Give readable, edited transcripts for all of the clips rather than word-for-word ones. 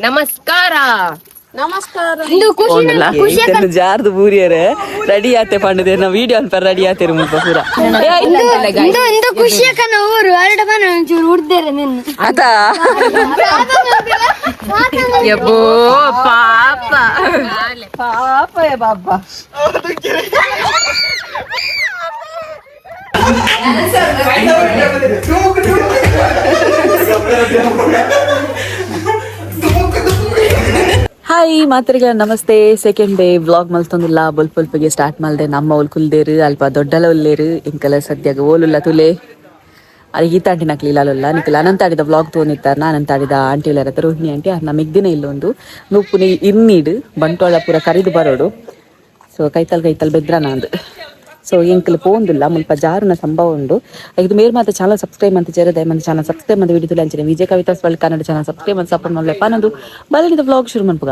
ನಮಸ್ಕಾರ ನಮಸ್ಕಾರ. ಜಾರ್ದು ಬೂರಿಯರೆ ರೆಡಿ ಆತೆ ಪಂಡದೆ ನಾ ವಿಡಿಯೋ ಅನ್ಪ ರೆಡಿ ಆತೇರು ಮುಲ್ಪ ಪೂರ. ಇಂದು ಇಂದು ಖುಷಿಯಕ್ಕನ ಊರು ಅರಡ ಬನ ಒಂಚೂರು ಉಡ್ದೇರೆ ನಿನ್ನ. ಅತ. ಯಬ್ಬೋ ಪಾಪ. ಪಾಪ ಬಾಬಾ. ಹಾಯ್ ಮಾತ್ರಿಗ ನಮಸ್ತೆ. Second day vlog ಮಲ್ತೊಂದಿಲ್ಲ ಬೊಲ್ಪೊಲ್ಪಿಗೆ start ಮಲ್ದೆ. ನಮ್ಮ ಒಲ್ ಕುಲ್ದೇರು ಅಲ್ಪ ದೊಡ್ಡಲ ಉಲ್ಲೇರು ಇಂಕಲ ಸದ್ಯಾಗ ಓಲುಲ್ಲ ತುಲೆ ಅದು ಈತ ಆಂಟಿ ನಕ್ಲಿ ಇಲ್ಲಲ್ಲ ನಿಖಿಲ್ ಅನಂತಾಡಿದ ವ್ಲಾಗ್ ತೋನಿತ್ತಾರ. ಅನಂತಾಡಿದ ಆಂಟಿ ಇಲ್ಲರ ರೋಹಿಣಿ ಆಂಟಿ ಅರ್ನ ಮಿಗ್ದಿನ ಇಲ್ಲೊಂದು ನೂಪುನಿ ಇರ್ನೀಡು ಬಂಟ್ವಾಳ ಪೂರ ಕರಿದು ಬರೋಡು. ಸೊ ಕೈತಲ್ ಕೈತಲ್ ಬೆದ್ರ ನಾಂದು. ಸೊ ಎಂಕಲ್ ಪೋಂದುಲ್ಲ ಮುಲ್ಪ ಜಾರುನ ಸಂಭವ ಉಂಡು. ಇದು ಮೇರ್ ಮಾತ ಚಾನಲ್ ಸಬ್ಸ್ಕ್ರೈಬ್ ಅಂತ ചേರದೆ ಮಂದ ಚಾನಲ್ ಸಬ್ಸ್ಕ್ರೈಬ್ ಅಂತ ವಿಡಿಯೋ ಅಂಚನೆ Vijaya Kavitha's world Kannada channel subscribe ಅಂತ ಸಪೋರ್ಟ್ ಮಾಡ್ಲೆ ಪಾನಂದು ಬಲನಿದ ವ್ಲಾಗ್ ಶುರು ಮನ್ಪುಗ.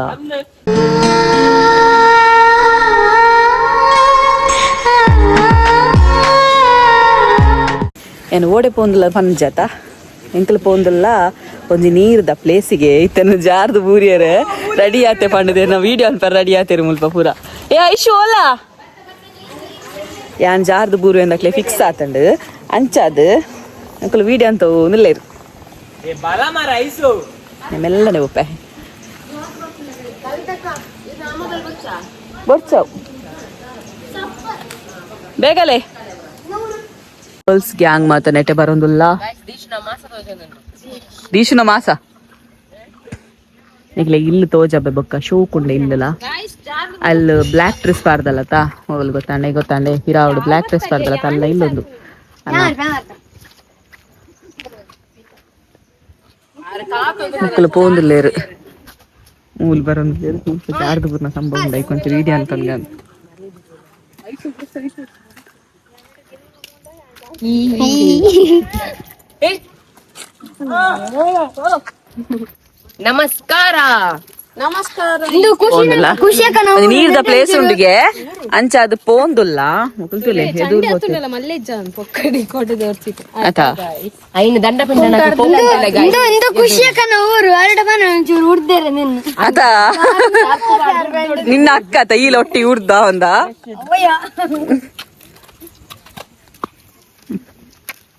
ಏನು ಓಡೆ ಪೋಂದುಲ್ಲ ಪಂಜಾತ ಎಂಕಲ್ ಪೋಂದುಲ್ಲ ಒಂಜಿ ನೀರ್ದ ಪ್ಲೇಸಿಗೆ ಇತ್ತನ ಜಾರ್ದು ಬೂರಿಯರೆ ರೆಡಿ ಆತೆ ಪಂಡದೆ ನಾ ವಿಡಿಯೋ ಅನ್ಪ ರೆಡಿ ಆತೇರು ಮುಲ್ಪ ಪೂರ. ಏ ಐಶು ಓಲಾ ಯಾನ್ ಜಾರ್ದು ಬೂರು ಎಂದಕ್ಲೆ ಫಿಕ್ಸ್ ಆತಂಡು ಅಂಚಾದ್ ಅಂಕಲ್ ವಿಡಿಯೋ ಅಂತ ನಿಲ್ಲೇರು ಮೆಲ್ಲನೆ ಒಪ್ಪೆ ಬೊರ್ಚವ್ ಬೇಗಲೆ ಗರ್ಲ್ಸ್ ಗ್ಯಾಂಗ್ ಮಾತ ನೆಟ್ಟೆ ಬರೋದಿಲ್ಲ. ದೀಶುನ ಮಾಸ ನಿಕ್ಲೆ ಇಲ್ಲಿ ತೋಜಬ್ಬೆ ಬೊಕ್ಕ ಶೋಕುಂಡೆ ಇಲ್ಲಲ್ಲ ಅಲ್ಲಿ ಬ್ಲ್ಯಾಕ್ ಡ್ರೆಸ್ ಪಾರ್ದಲ್ಲತ ಹೋಗಲ್ ಗೊತ್ತಾಂಡೆ ಗೊತ್ತಾಂಡೆ ಹಿರಾವಡು ಬ್ಲ್ಯಾಕ್ ಡ್ರೆಸ್ ಪಾರ್ದಲ್ಲ ಅಲ್ಲ ಇಲ್ಲೊಂದು ಮಕ್ಕಳು ಪೋಂದುಲ್ಲೇರು ಮೂಲು ಬರೋದು ಜಾರ್ದು ಬುರ್ನ ಸಂಭವ ಉಂಡೈ ಕೊಂಚ ವೀಡಿಯೋ ಅಂತ. ನಮಸ್ಕಾರ. ನಮಸ್ಕಾರ. ಇಂದು ಖುಷಿ ಖುಷಿಯಕ್ಕನ ನೀರ್ದ ಪ್ಲೇಸ್ ಉಂಡಿಗೆ ಅಂಚ ಅದು ಪೋಂದುಲ್ಲ ಮುಕುಲ್ತುಲೆ ಎದುರು. ಮಲ್ಲೆಜ್ಜ ಪೊಕ್ಕಡಿ ಕೋಟೆ ದೋರ್ಚಿತು. ಆತ. ಐನು ದಂಡ ಪಿಂಡ. ಇಂದು ಇಂದು ಖುಷಿಯಕ್ಕನ ಊರು ಅರಡ ಬನ ಒಂಚೂರು ಉಡ್ದೇರೆ ನಿನ್ನ. ಆತ ನಿನ್ನ ಅಕ್ಕ ಆತ ಈ ಲೊಟ್ಟಿ ಉಡ್ದ ಒಂದ.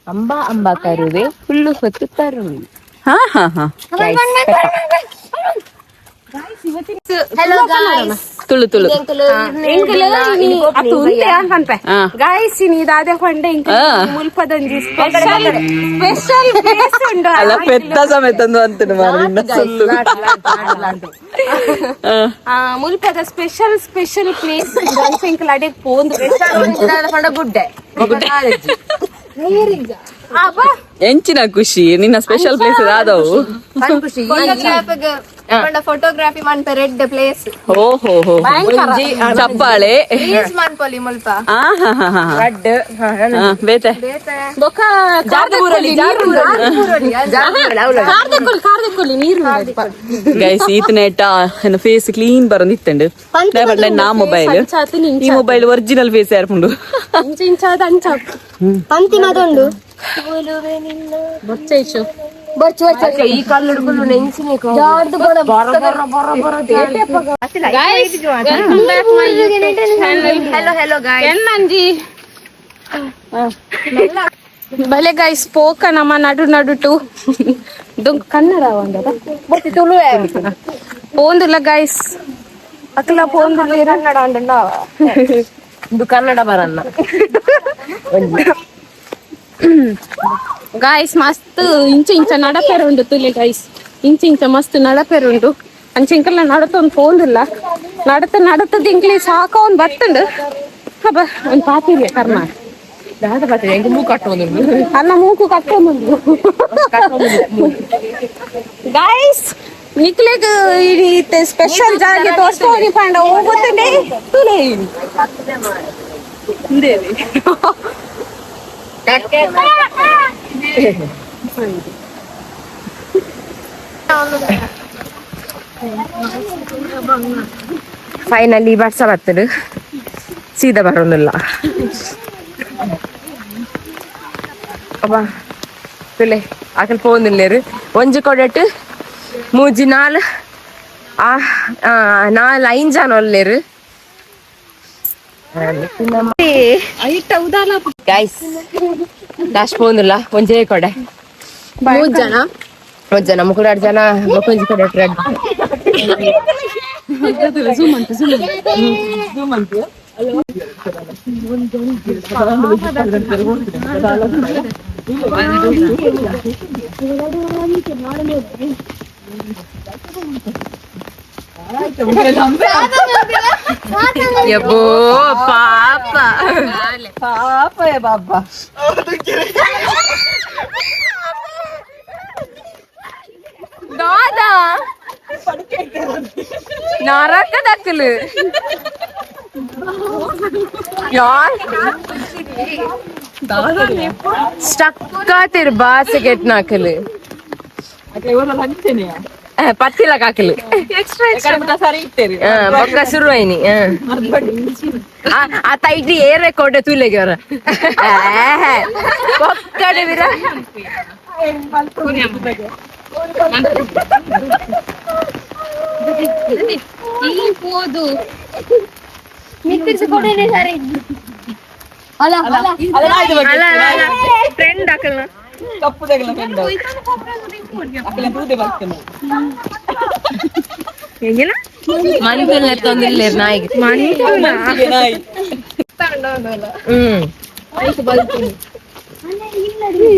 ಅಂಬಾ ಅಂಬಾ ಕರುವೆ ಹುಲ್ಲು ಹೊತ್ತು ತರುವೆ. ಹಾ ಹಾ ಹಾ. Hello guys. Tulu Tulu. ಹಾ. ಗಾಯ್ಸ್ ಇನಿ ದಾದೆ ಪಂಡೆ ಇಂಕ ಆ. ಮುಲ್ಪದಂಜಿ special special place ಉಂಡು. ಅಲ್ಲ ಪೆತ್ತ ಸಮೇತ ಅಂತೀನಿ ಮಾರ್ರೆ ನಿನ್ನ ಸುಳ್ಳು. ಮುಲ್ಪದ special special place ಉಂಡು. ಇಂಕಲ್ ಅಡೆಗ್ ಪೋಂದು. ಗುಡ್ಡೆ. ಎಂಚಿನ ಖುಷಿ ನಿನ್ನ ಸ್ಪೆಷಲ್ ಪ್ಲೇಸ್ ಯಾದವು? ಫೋಟೋಗ್ರಫಿ ಮನ್ಪೆ ರೆಡ್ ಪ್ಲೇಸ್. ಓ ಹೋ ಹೋ, ಚಪ್ಪಾಳೆ. ರೀಲ್ಸ್ ಮನ್ಪೊಲಿ ಮುಲ್ಪ. ಆ ಹಾ ಹಾ ಹಾ ಹಾ ಬೇತೆ. ಬೊಕ ಕಾರ್ದಕೊಲ್ಲಿ ನೀರು. ಗೈಸ್ ಈತನೇಟ ಫೇಸ್ ಕ್ಲೀನ್ ಬರೋದಿತ್ತಂಡು ನಾ ಮೊಬೈಲ್ ಈ mobile original face ಯಾರ್ಪುಂಡು. ಇಂಚ ಇಂಚಾದ ಅಂಚ. ಪಂತಿ ಮಾತುಂಡು. ಬೊಚ್ಚೈಚು. ಬರ್ಚು ಬರ್ಚು. ಈ ಕಲ್ಲುಡುಗುಲು ನೆಂಚಿನ. ಜಾರ್ದು ಬಡ. Guys, welcome back my YouTube channel. Hello hello guys. ಎನ್ನಂಜಿ ಬಲೆ ಗೈಸ್ ಪೋಕ ನಮ್ಮ ನಡು ನಡುಟು ದುಂಕ್ ಕನ್ನಡ ಒಂದದ ಪೋಂದುಲ್ಲ ಗೈಸ್ ಅಕ್ಲ ಪೋಂದುಲ್ಲ. ಕನ್ನಡ ಉಂಡು. ಇದು ಕನ್ನಡ ಬರನ್ನ. ಗಾಯ್ಸ್ ಮಸ್ತ್ ಇಂಚ ಇಂಚ ನಡಪೆರ ಉಂಡು ತುಲೆ ಗೈಸ್ ಇಂಚ ಇಂಚ ಮಸ್ತ್ ನಡಪೆರ ಉಂಡು. ಅಂಚ ಇಂಕಲ್ಲ ನಡತೊಂದು ಪೋಂದಿಲ್ಲ ನಡತ ನಡತದ ಇಂಕ್ಲಿ ಸಾಕ ಒಂದ್ ಬತ್ತುಂಡು. ಹಬ್ಬ ಒಂದ್ ಪಾತಿರ್ಲೆ ಕರ್ಮ. ಅಲ್ಲ ಮೂಕು ಕಟ್ಟೊಂದುಂಡು ಗಾಯ್ಸ್. ನಿಕ್ಲೆಗ್ ಸ್ಪೆಷಲ್ ಜಾಗೆ ತೋರ್ಸ್ಕೊಂಡು ಪಂಡ ಹೋಗುತ್ತಂಡೆ ತುಲೆ. ಫೈನಲಿ ಬರ್ಸ ಬರ್ತದೆ ಸೀದಾ ಬರೋದಿಲ್ಲ ಅಬ್ಬಾ ತುಲೆ. ಅಕಲ್ ಪೋಂದಿಲ್ಲೇರು ಒಂಜಿ ಕೊಡಟ್ ಮೂಜಿ ನಾಲ್ ಆ ನಾಲ್ ಐನ್ ಜನ ಒಲ್ಲೇರು. ಗೈಸ್, ದಾಶ್ ಪೋಂದುಲ್ಲ ಒಂಜೇ ಕೊಡೆ. ಮೂರ್ ಜನ, ಮೂರ್ ಜನ, ಮುಕುಲಾಡ್ ಜನ, ಬೊಕೊಂಜಿ ಕೊಡೆ ಟ್ರೆಡ್. ಯಬ್ಬೋ ಪಾಪ. ಪಾಪ ಬಾಬಾ. ದಾದಾ ನರಕದಕ್ಕಲು ಯಾರ್ ಸ್ಟಕ್ ಆತಿರ್ ಬಾಸೆಗೆಟ್ ನಾಕಲು ಪತ್ತಿಲ ಕಾಕಲು ಬೊಕ್ಕ ಶುರು ಆಯ್ನಿ. ಆ ತೈಟಿ ಏರೆ ಕೊಡೆ ತೂಲೆಗೆ ಅವರ ಬೊಕ್ಕಡೆ ವಿರ. ಅಲ್ಲ ಅಲ್ಲ. ಫ್ರೆಂಡ್ ಹಾಕಲ್ಲ. ಕಪ್ಪು ತಗಲ ಫ್ರೆಂಡ್ ತೂದೆ ಬರ್ತೇನೆ. ಮನ್ಪುಲ್ ನೆತ್ತೊಂದಿಲ್ಲ ನಾಯಿಗೆ. ನಾಯಿ.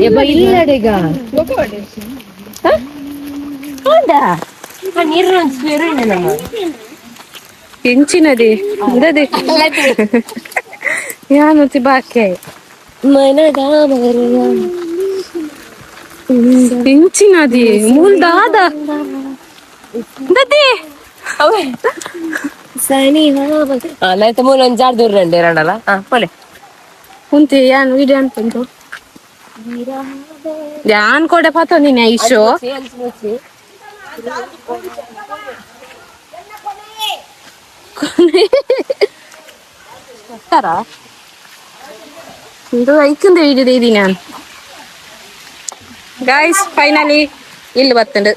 ಯಬ್ಬ ಇಲ್ಲಡೆಗ ಹೌದಾ? ನೀರು ನಮ್ಮ. ಎಂಚಿನದಿ ಇಂದದೆ ಯಾನತಿ ಬಾಕಿ. ಎಂಚಿನದಿ ಮೂಲ್ ದಾದ ದದಿ. ನೈತ ಮೂಲ ಒಂಜಾರ್ ದೂರ ರಂಡೆ ರಂಡಲ್ಲ ಪೋಲೆ. ಉಂತಿ ಯಾನ್ ವಿಡಿಯೋ ಅನ್ಪಂತು ಯಾನ್ ಕೊಡೆ ಪಾತ ನೀನೆ ಐಶೋ. ಇದು ಐಕಂದ ವಿಡಿಯೋ ಇದೀನಿ ನಾನು. ಗೈಸ್, ಫೈನಲಿ ಇಲ್ಲಿ ಬತ್ತಂಡು.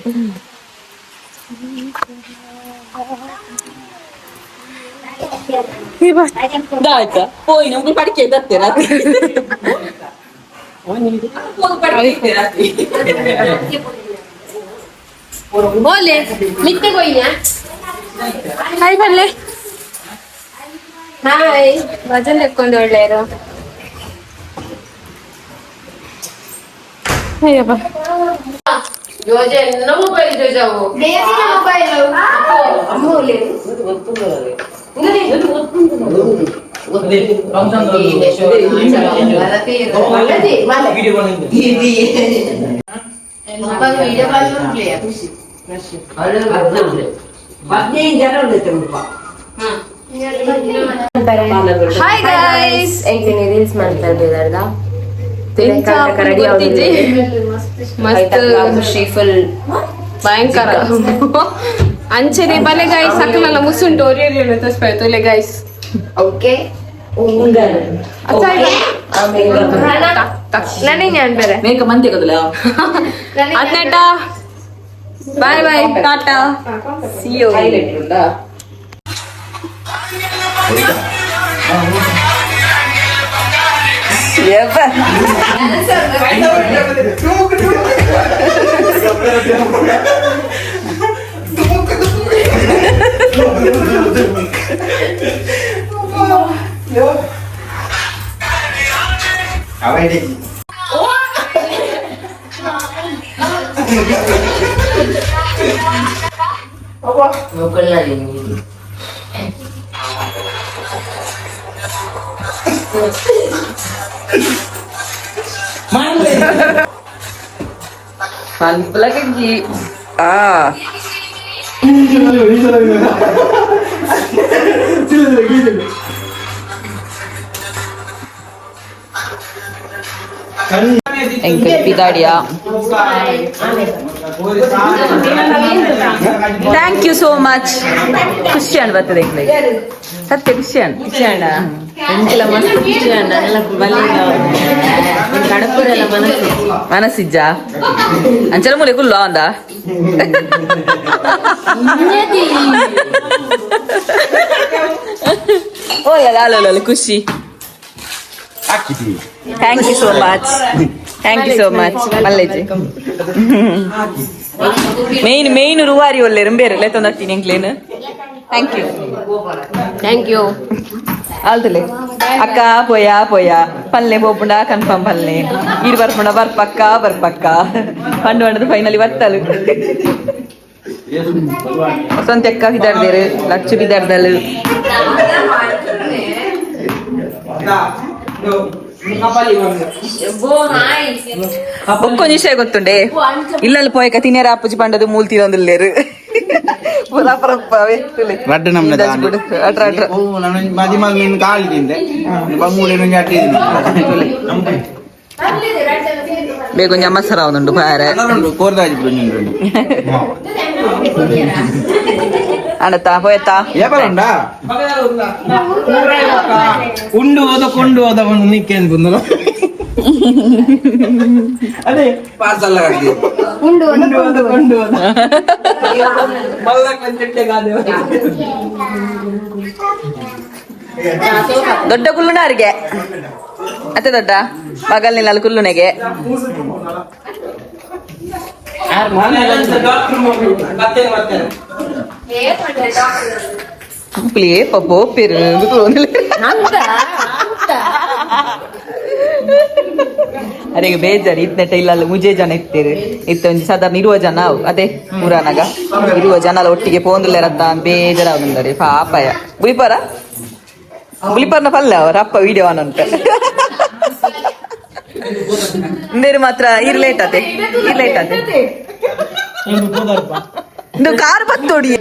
ಆಯ್ತಾ ಪೋಯಿ ನಮ್ಗೆ ಪಡಿಕೆ ದತ್ತೆ ರಾತ್ರಿ ರಾತ್ರಿ. ಬೋಲೆ ಮಿತ್ತೆ ಕೊಯ್ಯ. ಹಾಯ್ ಬಲ್ಲೆ. ಹಾಯ್. ವಜನ್ ಎಕ್ಕೊಂಡು ಒಳ್ಳೆಯರು. ಅಯ್ಯಪ್ಪ. ಮೊಬೈಲ್. ಹಾಯ್ ಗೈಸ್, ಎಂಕಿನಿ ರೀಲ್ಸ್ ಮಾಡ್ತಾ ಇದ್ದಾರ್ದ. ರೆಡಿ. ಮಸ್ತ್. ಖುಷಿ ಫುಲ್. ಭಯಂಕರ ಅಂಚನೆ ಬಲೆ ಗೈಸ್, ಅಕ್ಕಲೆಲ್ಲ ಮುಸುಂಟು ಒರಿಯರಿ ತೋರಿಸ್ಪಾಯ್ತು ಗೈಸ್. ಓಕೆ. ನನಗೆ ഞാൻ ಬೇರೆ. ಮೇಕ ಮಂದಿ ಗೊತ್ತಲ್ಲ. ಅದ್ನೆಟ bye bye, tata, see you. ಪನ್ಪುಲకి ಆ ಎಂಕಲ್ ಪಿದಾಡಿಯಾ. Thank you so much. ಖುಷಿ ಅಣ್ಣ ಬರ್ತದೆ ಎಂಕ್ಲೆಗ್. ಸತ್ಯ ಖುಷಿ ಅಣ್ಣ. ಖುಷಿ ಅಣ್ಣ, ಎಂಕಲ ಮಸ್ತ್ ಖುಷಿ ಅಣ್ಣ. ಎಲ್ಲ ಬಲಿ ಕಡಪುರೆಲ್ಲ ಮನಸ್ಸು. ಮನಸ್ಸಿಜ್ಜ ಅಂಚಲ ಮೂಲೆ ಕುಲ್ಲು ಅಂದ. ಓ ಅಲ್ಲ ಅಲ್ಲ ಅಲ್ಲ, ಖುಷಿ. Thank you so much, thank you so much. ಮಲ್ಲೇಜಿ main main ರೂವಾರಿ ಒಳ್ಳೆ ರಂಬೇರು ಲೆತ್ತೊಂದರ್ತೀನಿ ಎಂಕ್ಲೇನು. Thank you. Thank you. ಆಲ್ತಲೆ ಅಕ್ಕ, ಪೋಯಾ ಪೋಯಾ ಪಲ್ಲೆ ಪೋಪುಂಡ ಕನ್ಫರ್ಮ್ ಪಲ್ಲೆ ಈರು ಬರ್ಪುಂಡ ಬರ್ಪಕ್ಕ ಬರ್ಪಕ್ಕ ಪಂಡು ಪಂಡದು ಫೈನಲಿ ಬರ್ತಲು. ವಸಂತ ಅಕ್ಕ ಬಿದಾರ್ದೇರು, ಲಚ್ಚು ಬಿದಾರ್ದಲು. ಒಕ್ಕೊಂಜಿ ವಿಷಯ ಗೊತ್ತುಂಡೆ, ಇಲ್ಲಲ್ಲಿ ಪೋಯಕ ತಿನ್ಯರ ಅಪ್ಪುಜಿ ಪಂಡದು ಮೂಲ್ ತಿನ್ನೊಂದಿಲ್ಲೇರು ರಡ್ಡು ನಮ್ನೆ. ಅಟ್ರ ಅಟ್ರ. ಮದಿಮಲ್ ಮೀನು ಕಾಲಿ ತಿಂದೆ, ಬಂಗುಡೆ ಒಂಜಿ ಅಟ್ಟಿ. ಬೇಗ ಒಂಜಿ ಅಮ್ಮಸರ ಉಂಡು ಪಾರೆ. ಕೋರ್ದಾಜಿ ಬಿಡು. ಅಣ್ಣತಾ ಪೋಯತ್ತಾ? ಏಪಲುಂಡಾ? ಉಂಡು ಹೋದ ಕೊಂಡು ಹೋದ ಒಂದು ನಿಕ್ಕೇನು ಬಂದಲ್ಲ ಅದೇ. ಪಾರ್ಸಲ್. ಉಂಡು. ಉಂಡು ಹೋದ ಕೊಂಡು ಹೋದ. ದೊಡ್ಡ ಕುಲ್ಲುನ ಅರಿಗೆ ಅತ್ತೆ, ದೊಡ್ಡ ಮಗಲ್ ನಿಲ್ಲ ಕುಲ್ಲುನೆಗೆ. ಪ್ಲೇ ಪಪ್ಪೋ ಪೆರು. ಅರೆಗೆ ಬೇಜಾರು ಇತ್ನೆಟ ಇಲ್ಲ ಮುಜೆ ಜನ ಇತ್ತೀರಿ ಇತ್ತ ಒಂಜಿ ಸಾಧಾರಣ ಇರುವ ಜನ ಅವು ಅದೇ ಪುರಾಣಗ ಇರುವ ಜನ ಎಲ್ಲ ಒಟ್ಟಿಗೆ ಪೋಂದುಲ್ಲೇರತ್ತ ಬೇಜಾರಾಗುಂದರೆ ಪಾಪಯ. ಬುಲಿಪಾರ ಬುಲಿಪಾರ್ನ ಪಲ್ಲ ಅವರ ಅಪ್ಪ ವಿಡಿಯೋ ಅನಂತ ಇಂದೇರು ಮಾತ್ರ ಇರ್ ಲೇಟ್ ಆತೆ, ಇರ್ ಲೇಟ್ ಆತೆ. ಇದು ಕಾರ್ ಬತ್ತೋಡಿ.